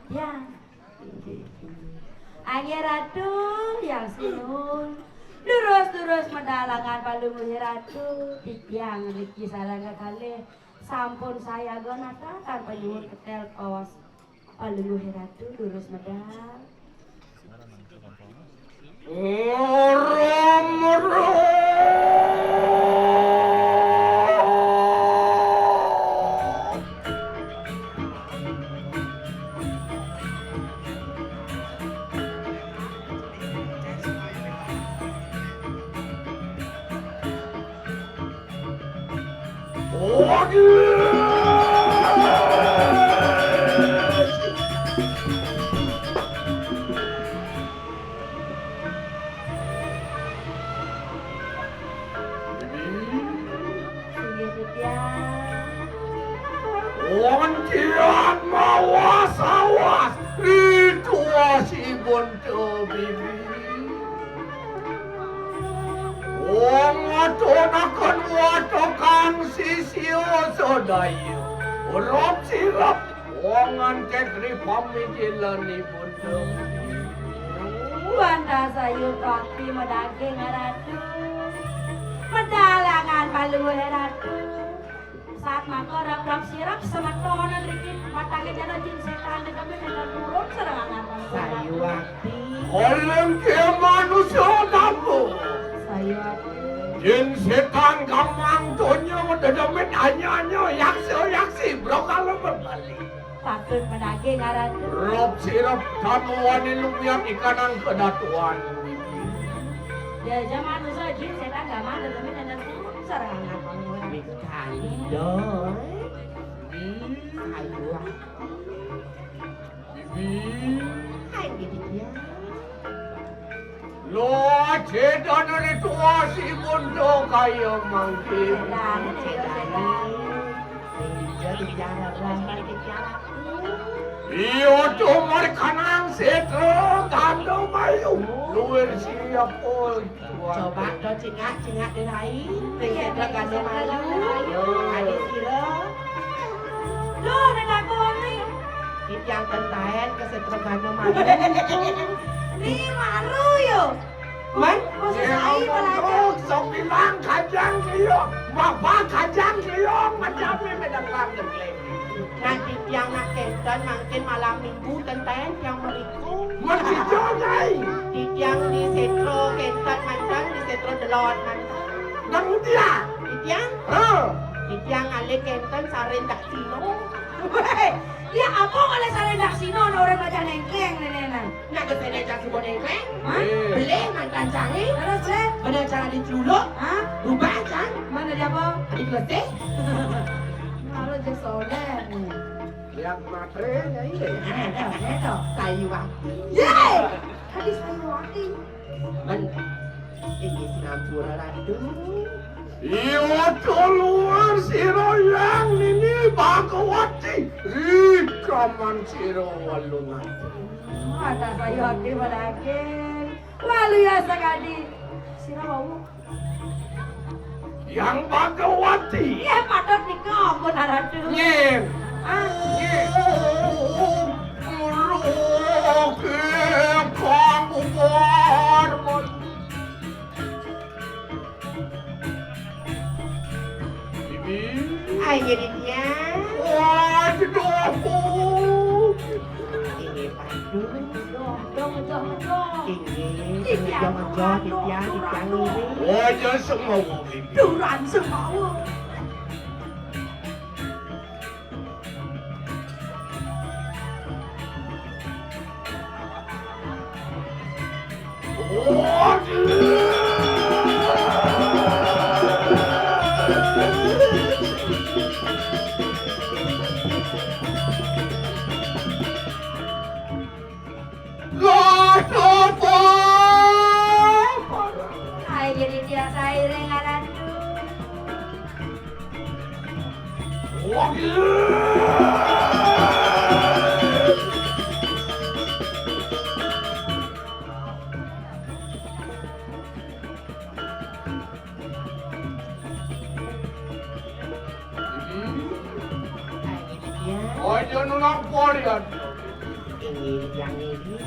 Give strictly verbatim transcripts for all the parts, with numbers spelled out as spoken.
Ya. Inggih Ratu, yang sinuhun. Durus-durus medal angan palungguh Ratu. Titiang riki sareng kekalih sampun sayaga natakan panyuhun ketel kaos palungguh Ratu, durus medal. Inggih titiang. Wong kian mawas-awas, rituasipun to bibi. Wong watunaken watukan sisia sadaya. Urip sirep wong antek ripamijilanipun. Wantah sayuwakti medaging Ratu. Medal angan palungguh Ratu. Saat maka rep-rep sirep semetonan riki patangé jana jin sétan dedemin nénten purun sareng angan palungguh Ratu. Sayuwakti. Oleng ke manusia kampung. Sayuwakti. Jin sétan kamang donya dedemin anya-anya yaksa-yaksi brokala berbali. Patut medaging Ratu. Rep sirep tan wani lumiang ikanang kedatuan. Ya, jaman usaha jin sétan gaman tetapi nénten purun sareng anak. Mikhail. Ayo. Bibi. Hai, Bibi, ya. Lo aja dan rituasi bondo kaya mangkin. Iya, tuh merkanang setra gandum ayu. Luwir siap, oi. Coba do cingak-cingak dirai. Ring setra gandum ayu. Adi sira. Lo, nek aku ning. Iki yang kentaen ke setra gandum ayu. Ni maru yo. Man? Khusus ai belajar. Sok bilang kajang liyo, bapak kajang liyo, macam ni medang lang. Nah, titiang nak kenten mangkin malam minggu kenten tiang meriku. Meriku, Nyai. Titiang di setro kenten mantan, di setro delot mantan. Nang dia? Titiang? Heh. Titiang alih kenten sarin dak sino. Weh, ya apa oleh sarin dak sino, orang baca nengkeng nenenan. Nak ke sini cak subuh nengkeng? Hah? Eh. Beli mantan canggih. Terus, Beh? Bener cara diceluluk? Hah? Rubah, Cang? Mana dia apa? Adik letih. Kalau je soleh ni. Lihat matre, ya, iya. Ada, ada. Sayuwati. Yeay! Tadi Sayuwati. Men. Ini sinampura, Ratu. Iya, keluar sira yang nini Bhagawati. Rikaman sira walungan. Mata Sayuwati madaging. Waluya sakadi. Sira wau. Yang Bhagawati. Iya, patut nika, ampun, Ratu. Nggih. Ah, nggih. Muruke kang ubar. Bibi. Ayo, Ditya. Waduh. Ini padu. Dong, dong, dong, dong. Ini, ini, dong, dong, Ditya, Ditya, ini. Wajah semua, Bibi. Duran semua. Lah, sapa? Ayo, Ditya, sairing aranku. Oi, Yan nang porian. Inggih, yang ini.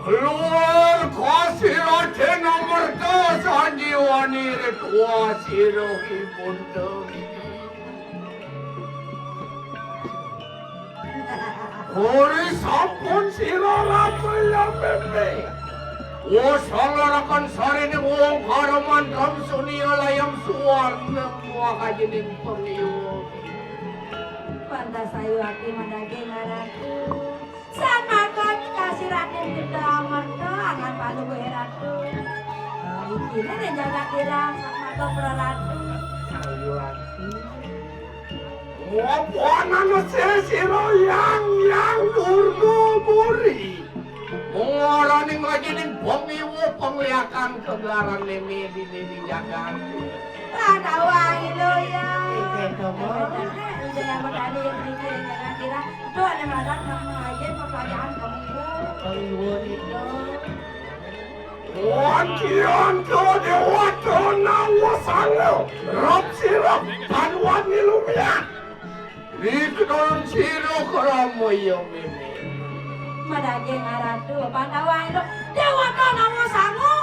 Keluar kasih Raden Amerta Sanjiwani ritual sirahipun. Ori sampun sira rampayang meme. Wosang larakan sarining wong karaman ram sunia layang suwarna muahajining pangiwa. Pantas ayu ati madaging aratu. San makon kasih Raden Tirta Amarta angan palu kuwi ratu. Iki ne jagat tirang sak mata praratu. Ayu ati. Ngopo anane sira yang yang durga muri? Ngorani ngajening bengi pengliakan kegelaran neme di neme jagat. Lah tawang ilo ya. Iya, Tomo. Iya, yang berani yang mikir yang jangan kira. Itu ada masak sama aja pertanyaan kamu. Kamu itu. Wakian ke dewata nawasanga rap sirap tanuan nilumia. Rikdon sira krama ya meme. Madaging aratu Pandawa itu dewata nawasanga.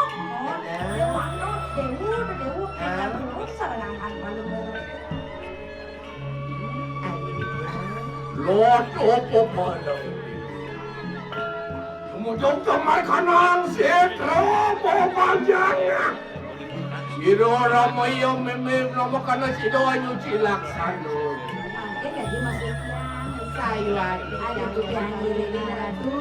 Oh, dewata, dewa, dewa, ingkang terus serangan palu. Lot apa barang? Sumujung temar kanang sitra apa panjang. Sira ramaya meme nama kana sida anyuci laksana. Mangke dadi maksudnya. Sayuwati. Ayo, tujuan diri dengan ratu.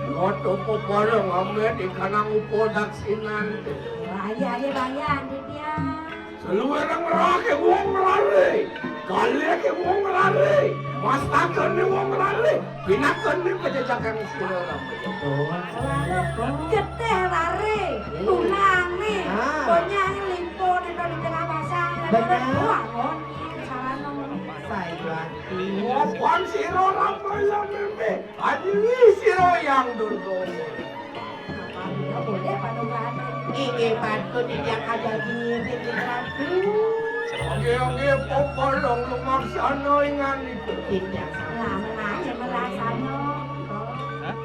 Lot apa barang ame di kanang upo daksinan. Ayo, ayo, bayar, Ditya. Saluwereng rake wong rare, kalihake wong rare, mastakane wong rare, pinakane pajajakan sira rampayang. Getih rare, tunane, ah, konyang limpo nang di tengah pasar, bener. Buangon, salah nomor. Sayuwati. Ngopan sira rampayang meme, adiwi sira yang durga. Boleh panugrahan. Inggih patut titiang ajagi ring Ratu. Nggih, nggih, pokolong lumaksana ingan itu. Titiang sami. Lah, menawi melaksana. Hah?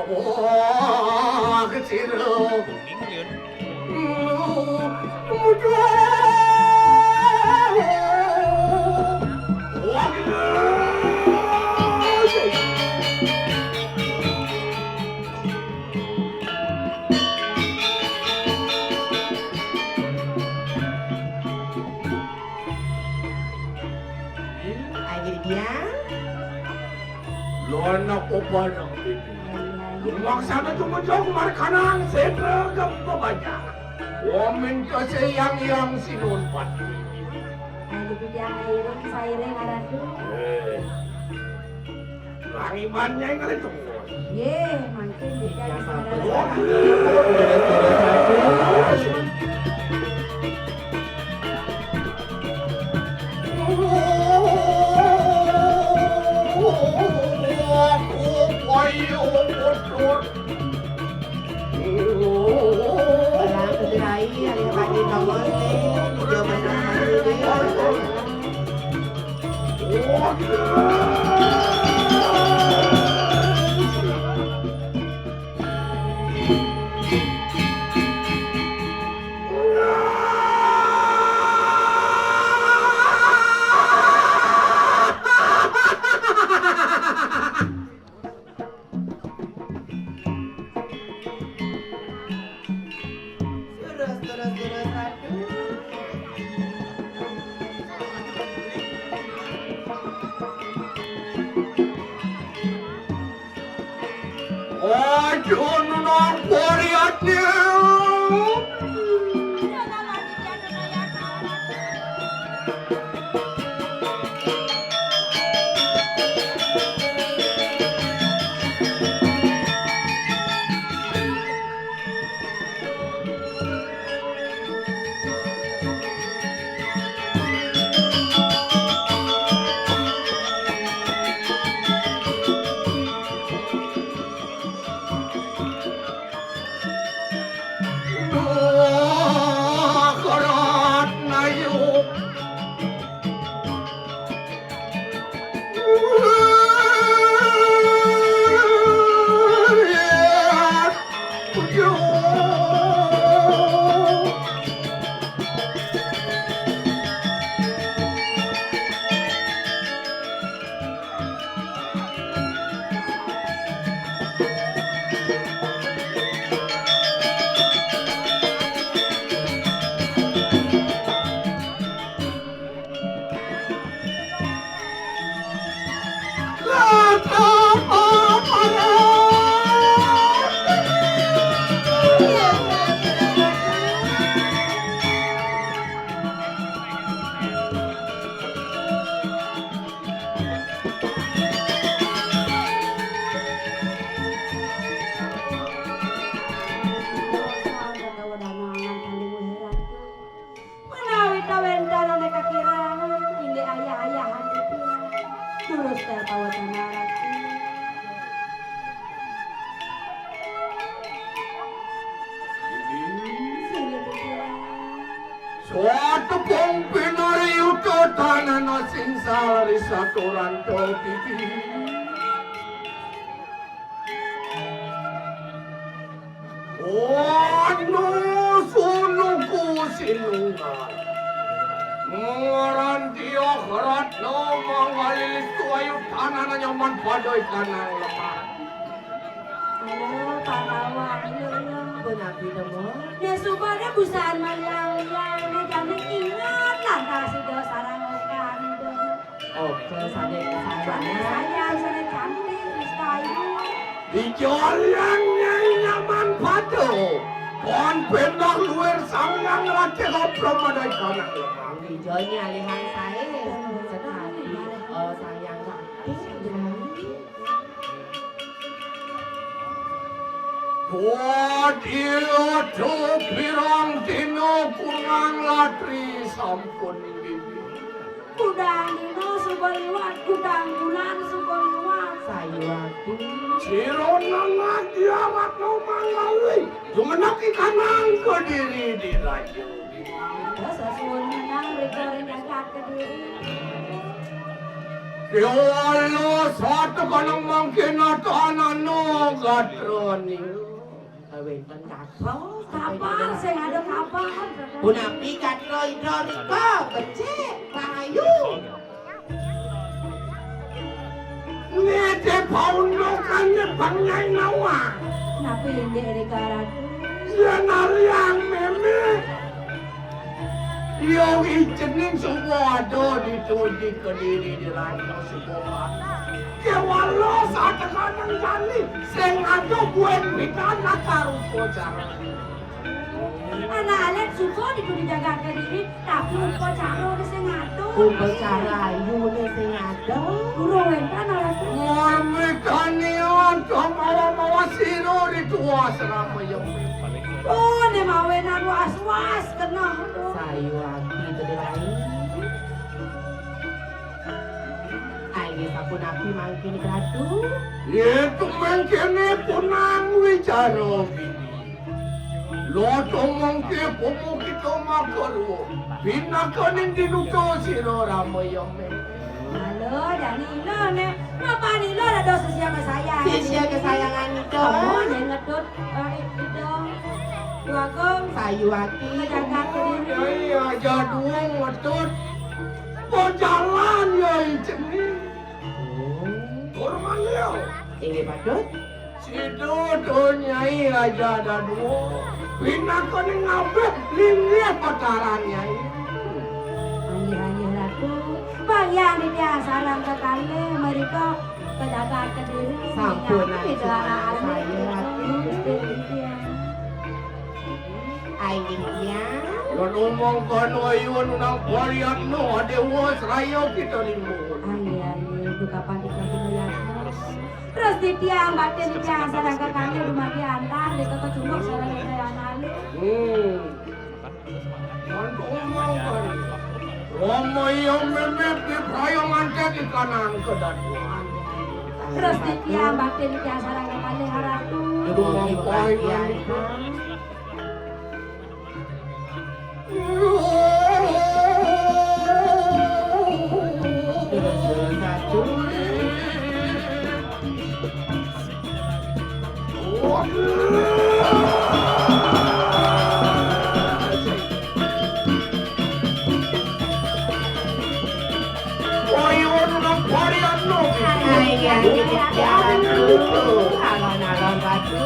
Wah, kecil. Ayo dia. Lho, anak apa nang ini? Maksana tumujug markanang sendra gempa banyak. Wamin kasih yang yang sinun pati. Ayo dia, sairing, sairing, aratu. Eh. Langi banyak yang kali tunggu. Ye, mungkin dia. Yang satu. Wah. Aduh, nang poriatnya. Menawi tawéntan ané kakirangan, inggih ayah-ayahan titiang. Durus téh pawacana Ratu. Silih titiang. Suatu pung pinariyuta tanana singsal ri satoran to titi. Ono sunuku sinunggal. Ngranti Ratna manggalistu ayu tanana nyaman pada ikanang lemah. Halo, Pak Tawang, iya, iya. Punapi to, Mbok? Né suba dé busaan maliang-liang, né jani inget lantas sida sareng okan, Mbok. Oke, sané sayang. Sané sayang, sané cantik, wis kayu. Dija liang Nyai nyaman pada. Pon pendah luir Sang Hyang Ratih Pramada ikanang lemah. Dija nyalihan saé. Sedati, eh, Sang Hyang Ratih. Padya pirang dina kunang latri sampun inggih. Kudang dina suba liwat, kudang bulan suba liwat. Sayuwakti. Sira nengah Diaratna manggawi. Jumeneng ikanang Kediri diraja. Sasuwun menang mrika ring jagat Kediri. Kéwala satekanang mangkena tanana gatrane. Wénten kabar. Kabar, sing ada kabar. Punapi gatra Ida rika, becik, rahayu. Ngécé paundukané Bang Nyai Nawang. Napi indik rika, Ratu? Yén aliang mémé. Iya ijening suba ada di Kediri di Ratu suba. Kéwala satekanang jani sing ada buin pidan latar upacara. Anak alit suba ditu di jagat Kediri, tapi upacara sing adoh. Upacara ayune sing adoh. Guru wénten alas. Murni kanian kamawa-mawa sira ritual seramaya. Oh, né mawenan was-was keneh. Sayuwakti tediraing. Ayo sapunapi mangkin Ratu. Yétu mangkene punang wicara bini. Lo tomongke pemukit Guru, pinakaning dinuto sira Rama ya, Mémé. Halo, jani ila, Mék. Mapan ila dados sisia kesayangan. Sisia kesayangan Ida. Oh, yen ngetut, eh, Ida. Dwagung. Sayuwati. Jagat Kediri. Nyai Raja Duwung ngetut. Bejalan ya ijene. Oh. Tur manggil. Inggih patut. Sida to Nyai Raja Dadua. Pinakaning ngabeh linggih pataran Nyai. Inggih, inggih, Ratu. Panggihan titiang sareng kekalih mrika ka jagat Kediri. Sampun, ningal Ida Ratu, saya, Ratu. Gusti titiang. Inggih titiang. Lan omong kono ayu nunang Pariatna Dewa Sraya kita rimbun. Inggih, inggih, duka pantika pinuyatna. Terus titiang batin titiang sareng kekalih dumargi antar nika kecunduk sareng Ida Hyang Alit. Hmm. Lan omong kono. Rama iya Mémé pipraya ngantek ikanang kedatuan. Terus titiang batin titiang sareng kekalih Ratu. Dumargi bagian. Alon-alon batu.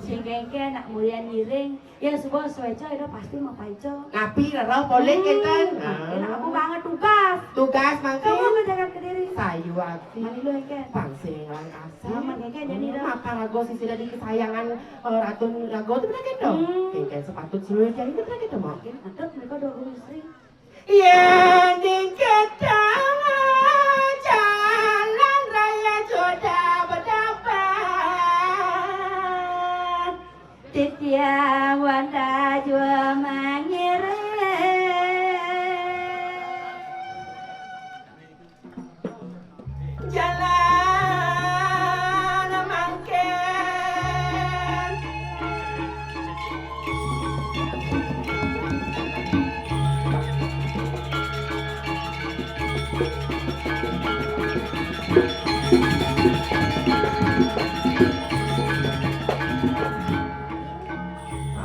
Sing kéngkén nak mulian ngiring. Yén suba suéca ida pasti mapaica. Napi rerauh polih kénten? Nah, kéné aku banget tugas. Tugas mangkin? Kamu menjaga kediri. Sayuwati. Mani lu, kéngkén. Pang sing lan kasih. Nah, mangkin jani dah. Maparaga sisi dadi kesayangan, eh, Ratu Raga tu bener kéto? Hmm. Kéngkén sepatut seluruh jani tu bener kéto, Mak? Mungkin ada mereka dua guru istri. Yén diketang jalan raya sudah berdapat, titiang wantah jua mangiring. Jalan mangkin.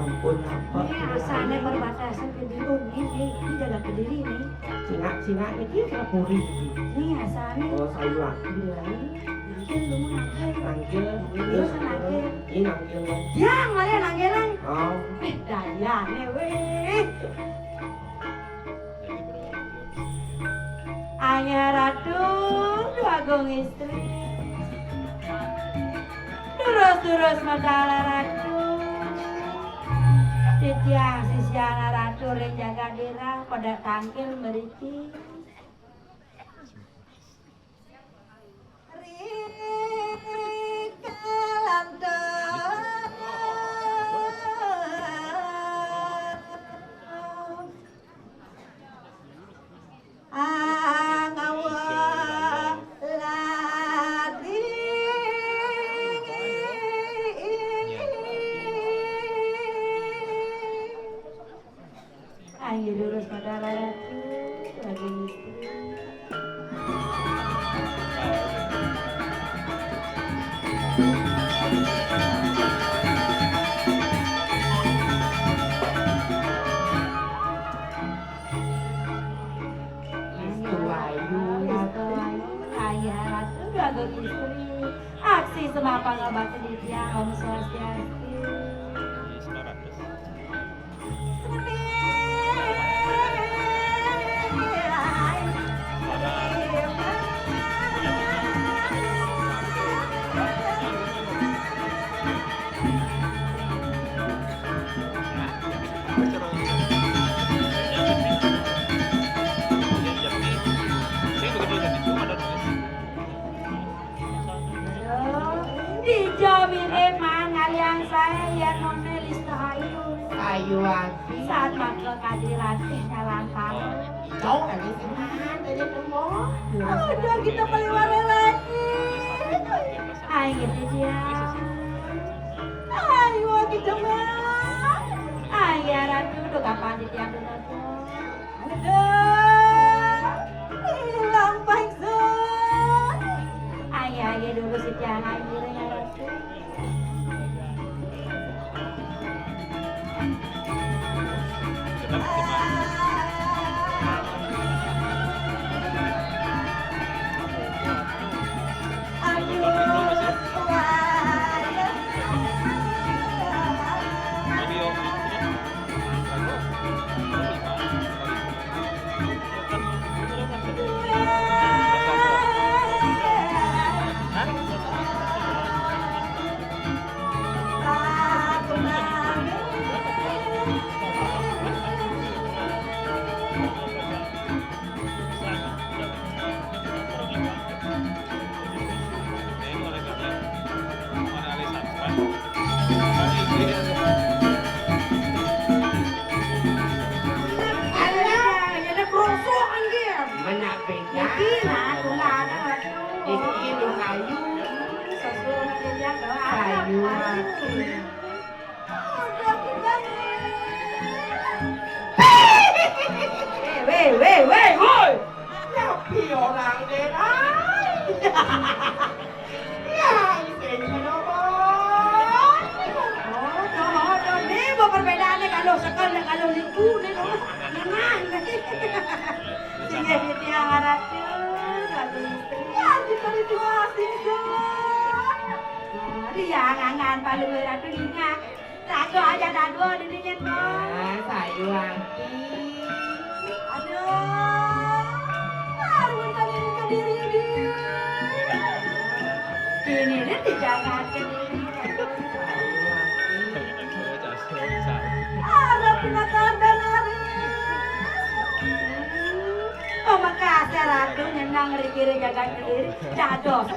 Ampun, ampun. Ini asalnya perbatasan Kediri, oh, ini, ini, ini jalan Kediri, nih. Cingak-cingak niki kena puri niki. Nih, asalnya. Oh, sayuran. Iya. Nangkil, lu mau nangkil. Nangkil. Terus nangkil. Ini nangkil. Ya, malah nangkil, Lang. Oh. Eh, dayane, weh. Ayah Ratu, Dwagung Istri. Durus-durus medal Ratu. Titiang sisian Ratu ring jagat Dira pada tangkil mriki. Ri kalantara angawa lading. Ayo lurus pada ratu, lagi istri. Ayo, ayo, ratu, lagi istri. Aksi semapang bakti dia, Om Swastiastu. Dija mirip maan ngalian saé yén noné Lista Ayu. Ayu ati. Saat mangké kadi ratih nyalantar. Kau ada sih, ada semua. Ada kita paliwara lagi. Ayo, dia. Ayo, kita mah. Ayo, Ratu, udah kapan di tiang rumah? Udah. Hilang, Pak Iksan. Ayo, ayo, dulu si tiang ayo, ya, Ratu. Alah, ya ada kerosokan dia. Mana beda? Iki, nah, tuh nggak ada, waduh. Iki, tuh kayu. Susu, nanti dia doang. Kayu. Aduh. Weh, weh, weh, weh, woi. Tapi orang derai. Ya, ini kenapa? Oh, tuh, tuh, nih, mau perbedaannya kalau sekel, kalau liku, nih, loh. Nengah, nih. Sehingga dia tiang ratus, lagu istri. Ya, kita itu asing, Zon. Nah, dia ngangan palu ratu ingat. Ratu aja dadu di sini, Bang. Ah, sayuanti. Aduh, baru tadi ke diri di. Ini dia dijaga ke diri. Arep pinakar dan hari. Pemakasnya ratu nyenang rikiri jaga ke diri. Dados.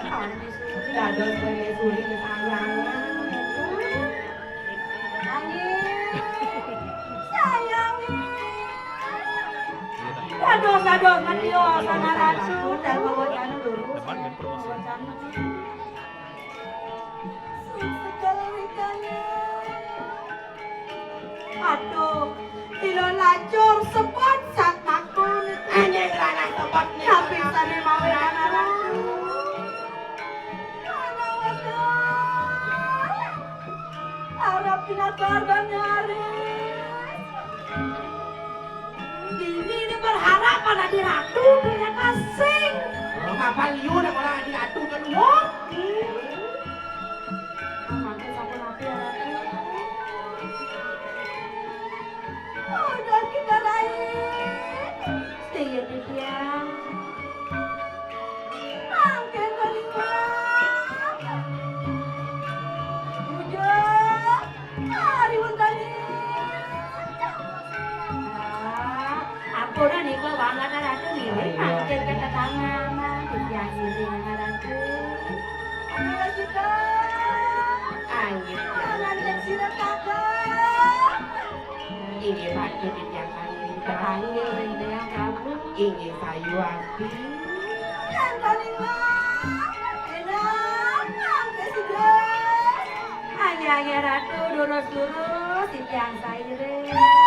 Dados permaisuri kesayangan. Sayang. Dados, dados, mati yo, sana ratu, dan bawa jana lurus. Teman main promosi. Sekali tanya. Aduh, ilo lacur sepot sat makon. Anjing lanang sepot nih. Tapi sane mawe anak ratu. Mana wadah? Arep pinakar dan nyaris. Dini ini berharap pada di ratu, ternyata sing. Oh, kapan liu nak orang di ratu kan wong? Mangke sampun api ya, Ratu. Udah kita raih. Sing ya, Didian. Mangke terima. Udah. Ari wentane. Ah, ampun niku banget ratu nggih. Iya. Mangke ketetangan, titiang ngiring ratu. Ayo kita. Ayo. Mangan sira kakak. Inggih ratu titiang kami. Ketanggih, Yang Prabu. Inggih sayuanti. Yang paling mah. Enak, mangke sudah. Hanya, hanya ratu, durus-durus, titiang sairing.